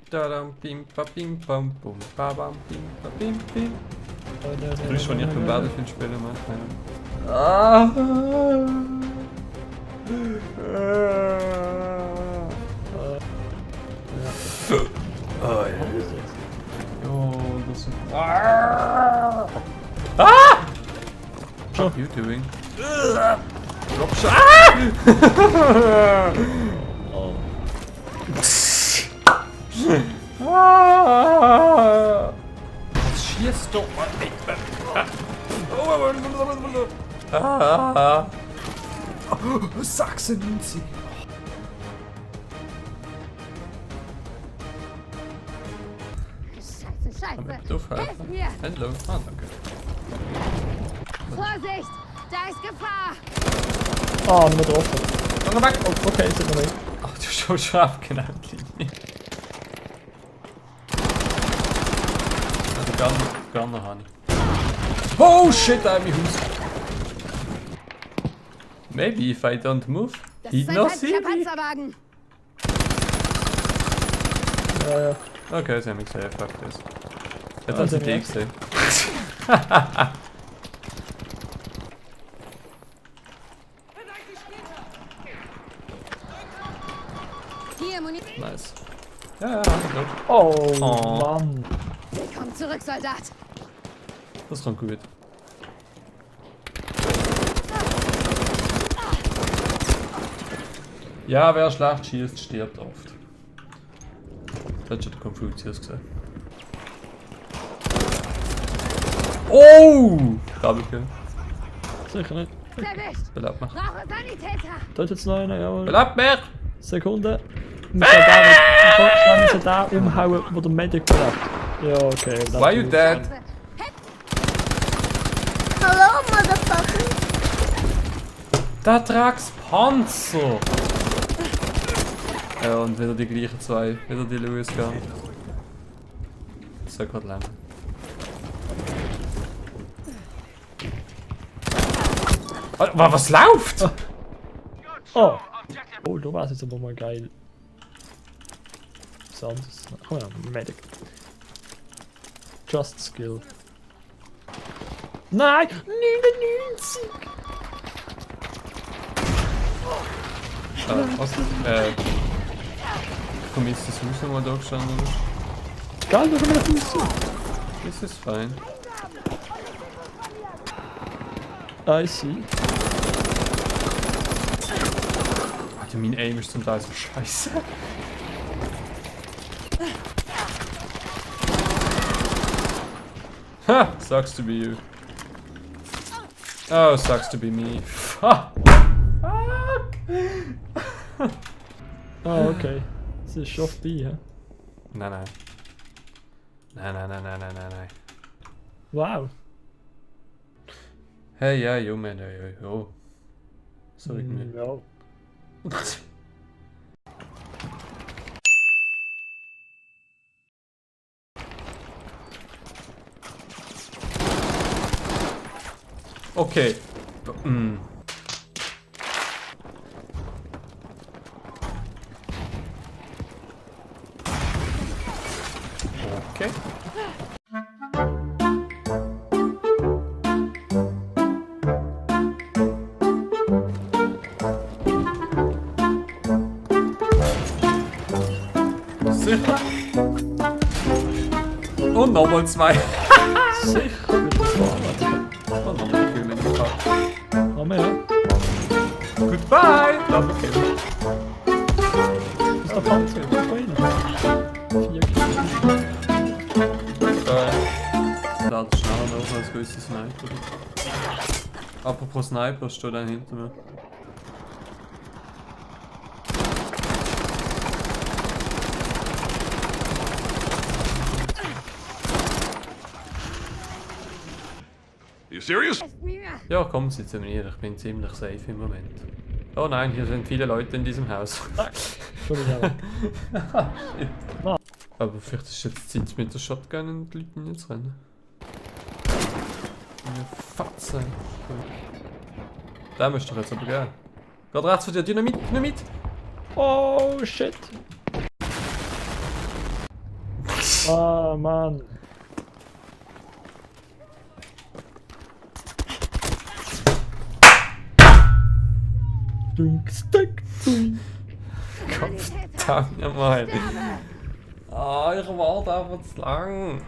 Tadam, bim, ba, bim, bam, bum, ba, bam, bim, ba, bim, bim. Du bist schon nicht beim Battlefield spielen, Mann. Ah. Oh ja. Oh, das ist... Ah! What are you doing? Drop shot! Ah! Was schießt du? Ah! Sachsen-Ninzi! Scheiße. Hilf mir! Hallo. Ah, danke. Vorsicht! Da ist Gefahr! Ah, nicht mehr drauf. Komm weg! Oh, okay, sind wir weg. Ach, du schaust schon abgenommen. Also Gunner habe ich. Oh shit, I'm in Haus. Maybe if I don't move, Das he'd ist ein not see feindlicher me. Panzerwagen! Ja. Okay, sie haben mich gesehen, fuck this. Jetzt Ah, hat sie sie die haben gesehen. Hier, Munition! Nice. Ja, gut. Oh, Mann. Willkommen zurück, Soldat! Das kommt gut. Ja, wer schlecht schießt, stirbt oft. Das hat schon der Konfuzius gesagt. Oh! Double Kill. Sicher nicht. Erwischt! Belebt mich. Brauche Sanitäter! Da ist jetzt noch einer, jawohl. Belebt mich! Sekunde. Wir müssen den umhauen, wo der Medic bleibt. Ja, okay. Why you dead? Hallo, Motherfucker! Da tragst Panzer! Ja, und wieder die gleichen zwei. Wieder die Lewis Gun. Das soll gerade lang. Was läuft? Oh! Oh, da war es jetzt aber mal geil. Was anderes. Komm ja, Medic. Just Skill. Nein! 99! Was? Vermisst das Haus nochmal da gestanden, oder? Geil, da können wir das Haus. Das ist fein. I see. Alter, mein Aim ist zum Teil so scheiße. Ha! Sucks to be you. Oh, sucks to be me. Fuck! Ah, okay. Das ist schon vorbei, hä? Nein, nein. Nein. Wow. Hey, ja, jo, man, jo. Sorry, mir. Ja. Okay. Okay. Sicher. Und nochmal zwei. Sicher wird das verarbeitet. Und nochmal viel mit dem Kopf. Haben wir ja. Goodbye! Double Kill. Ist der Panzer? Guck mal rein. 4 Kills. Lade schneller noch als größte Sniper. Apropos Sniper, steht ein hinter mir. You serious? Ja, komm, sie zu mir, ich bin ziemlich safe im Moment. Oh nein, hier sind viele Leute in diesem Haus. Schon wieder. Shit. Aber vielleicht ist jetzt Zeit mit der Shotgun und die Leute nicht zu rennen. Eine Fatze. Der müsste doch jetzt aber gehen. Gerade rechts von dir, Dynamit! Oh shit. Ah, Mann. Dunk, stuck, dunk. Verdammt nochmal. Ah, ich warte einfach zu lang.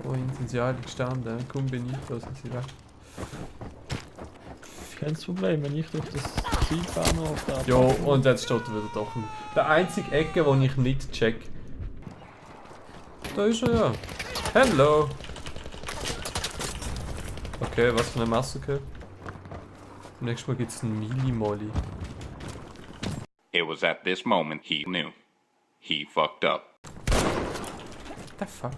Da hinten sind sie alle gestanden. Komm, bin ich, da sind sie weg. Kein Problem, wenn ich durch das Zielfahne auf der Ja, und jetzt steht er wieder doch nicht. Der einzige Ecke, wo ich nicht check. Da ist er ja. Hello! Okay, was für eine Massaker. Nächstes Mal gibt's einen Mili-Molly. It was at this moment he knew. He fucked up. What the fuck?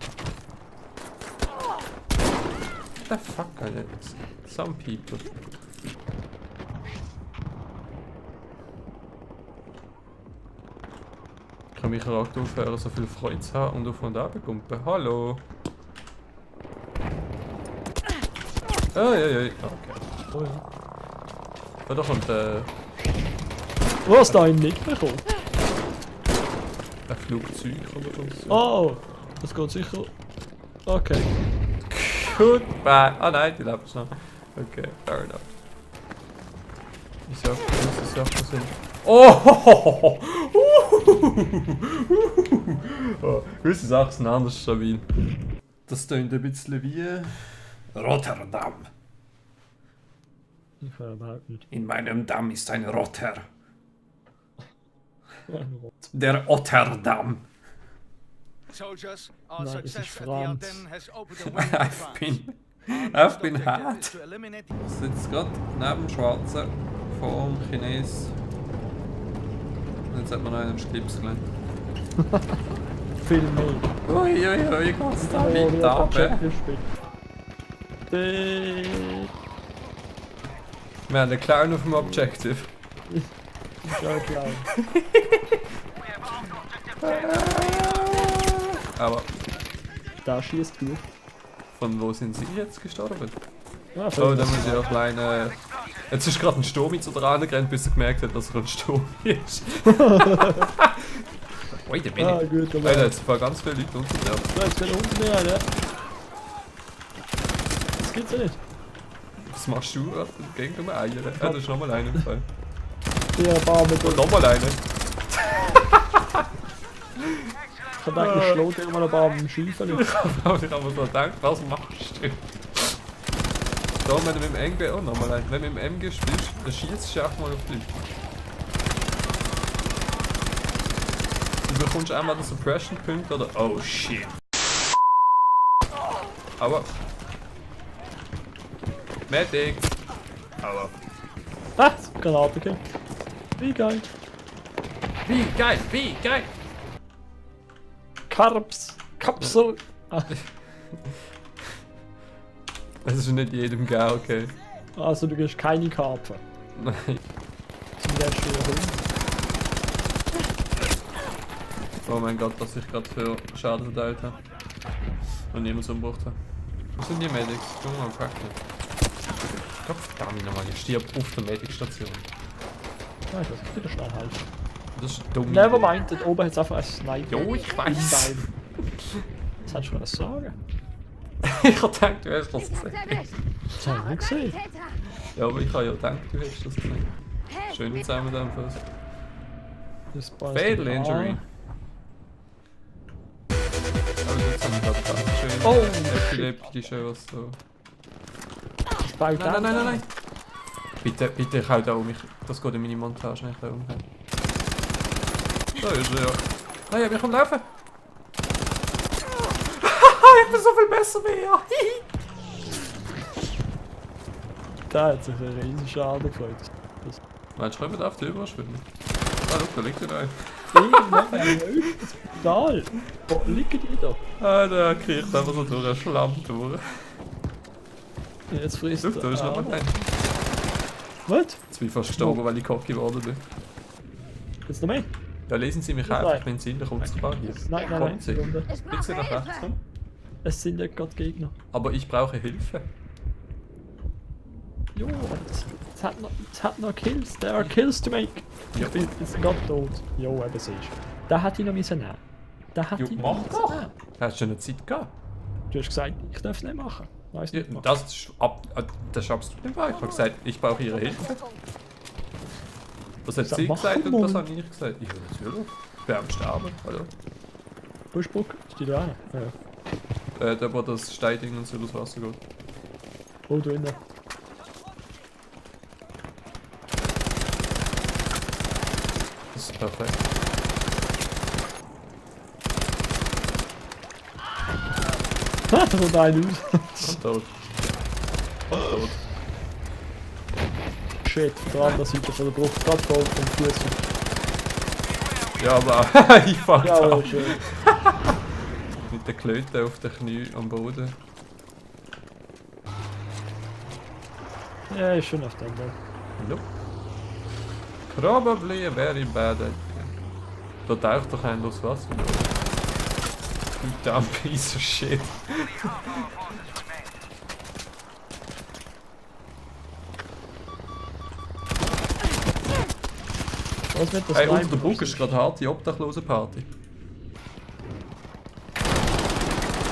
What the fuck, Alter? Some people. Ich kann mich gerade aufhören, so viel Freude zu haben und auf und ab kumpen. Hallo! Okay. Oh, ja. Ja, da kommt Wo ist da im Nick bekommen? ein Flugzeug oder so. Oh, das geht sicher. Okay. Goodbye! Ah nein, die lebt noch. Okay, fair enough. Ich sag, was sind. Oh! Gewisse Sachen sind anders stabil. Das klingt ein bisschen wie Rotterdam. Ich fahre überhaupt nicht. In meinem Damm ist ein Rotter. Ein Rot. Der Otterdam. Soldiers, our Nein, es ist success at the Franz. Ardennes has opened a way to France. Ich bin hart. To eliminate Ich sitze gerade neben dem Schwarzen vor dem Chines. Und jetzt hat man noch einen Schlips gelernt. Viel mehr. Uiuiui, geht's da Oh, weiter wieder runter? Champions gespielt. Wir haben einen Clown auf dem Objective. Ja, klar. Aber Da schießt du. von wo sind sie jetzt gestorben? Ja, Oh, da muss ich auch kleine. Jetzt ist gerade ein Sturm zu dran gerannt, bis er gemerkt hat, dass er ein Sturm ist. Wait a Ah, minute. gut, aber. Alter, jetzt waren ganz viele Leute unter mir. Ja, jetzt geht er unten rein, ja. Das geht's ja nicht. Was machst du gerade gegen den Eier? Ah, da ist nochmal einer im Fall. Der Baum mit Und nochmal einer. Ich hab eigentlich schlägt irgendwann ein Baum im Schiefen. Aber ich habe mir so gedacht, was machst du? Da, wenn du mit dem MG, oh nochmal ein. Wenn du mit dem MG spielst, dann schießt du auch mal auf dich. Du bekommst einmal den Suppression-Punkt oder. Oh shit. Aua. Medic. Aua. Ah, Granate gehabt. Wie geil. Wie geil, wie geil. Karps. Kapsel. Ah, Das ist nicht jedem geil, okay. also du gehst keine Karpfen. Nein. Sind jetzt schon wieder rum. Oh mein Gott, was ich gerade für Schaden verteilt habe. Und niemand umgebracht habe. Wo sind die Medics? Guck mal, packen. Gott verdammt nochmal, ich stirb auf der Medic-Station. Nein, ich muss wieder schnell halten. Das ist dumm. Nevermind, dort oben hat es einfach ein Sniper. Jo, ich weiß. Was hättest du das sagen? Ich hab gedacht, du hast das gesehen. Das habe ich nicht gesehen. Täter! Ja, aber ich habe ja gedacht, du hättest das gesehen. Helft Schön mir! zusammenfassen. Das passt Fatal an. Injury. Aber jetzt haben wir gerade ganz schön Oh, epileptische was so. Das baut Nein, nein, nein, nein, nein! Bitte, bitte, ich hau da um. Das geht in meine Montage nicht um. Da ist er ja. Nein, wir kommen laufen! Ich bin so viel besser wie er! Da hat sich ein riesen Schaden gefreut. Meinst du, können wir da auf die überschwimmen? Ah, schau, da liegt er ein. Das ist brutal. Wo liegen die da? Ah, der kriegt einfach so durch einen Schlamm durch. Jetzt frisst Schau, da ist noch mal ein. Was? Jetzt bin ich fast gestorben, weil ich cocky geworden bin. Jetzt noch mehr? Ja, lesen Sie mich Nein. einfach, wenn Sie in der Kurzfrage hier. Nein, nein, Kommt sie. nein. Ich brauche Bitte nach rechts Hilfe! kommen. Es sind ja gerade Gegner. Aber ich brauche Hilfe. Jo, das Es hat noch Kills. There are Kills to make. Ja. Ich bin jetzt gerade tot. Jo, eben siehst du. Da hätte ich noch müssen nehmen. Da hätte Jo, ich mach noch doch. müssen nehmen. Hast du eine Zeit gehabt? Du hast gesagt, ich darf es nicht machen. Weiss Ja, nicht machen. das ist absolut nicht wahr. Ich habe gesagt, ich brauche ihre Hilfe. Das hat Sag, sie mach gesagt und mal. das habe ich gesagt. Ich will natürlich. Ich bin am Sterben, hallo. Buschbruck, ist die da rein? Ja. Da wo das Steinding und so das Wasser geht. Oh, da innen. Das ist perfekt. Ha, da kommt einer raus. Und tot. Und tot. Shit, der andere Seite von der Brust, gerade voll vom Fuß. Ja, aber ich fuck Ja, ab. schön. Mit den Klöten auf den Knie am Boden. Ja, ist schon auf dem Ball. Nope. Probably a very bad idea. Da taucht doch einer durchs Wasser. Du dumb piece of shit. Was mit der Hey, auf Sniper? der Brücke ist gerade harte Obdachlosen-Party.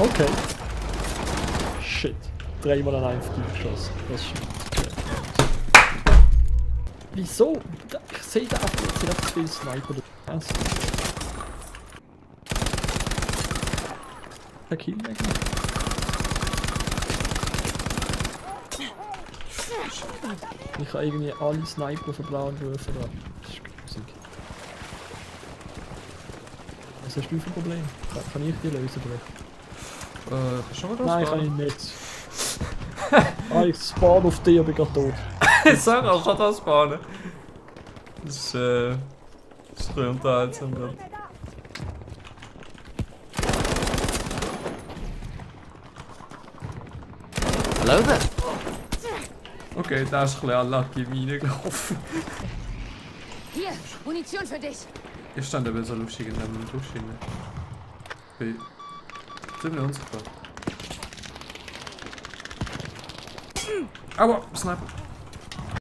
Okay. Shit. Dreimal an einen Steve geschossen. Das ist shit. Wieso? Ich sehe da einfach jetzt nicht zu viel Sniper. Was? Der Kill eigentlich. Ich habe irgendwie alle Sniper auf den blauen Würfel da. Das ist grusig. Was hast du für ein Problem? Kann ich die lösen, Bro? Kannst du schon mal Nein, kann ich spawnen? nicht. Ich spawn auf dich, aber gerade tot. Sag auch, kann das spawnen. Das ist ein bisschen unterhaltsam gerade. Hello there. Okay, da ist ein bisschen unlucky reingelaufen. Hier, Munition für dich. Ich stand aber so lustig in einem Dusch hin. Bin ziemlich unsichtbar. Aua, Sniper.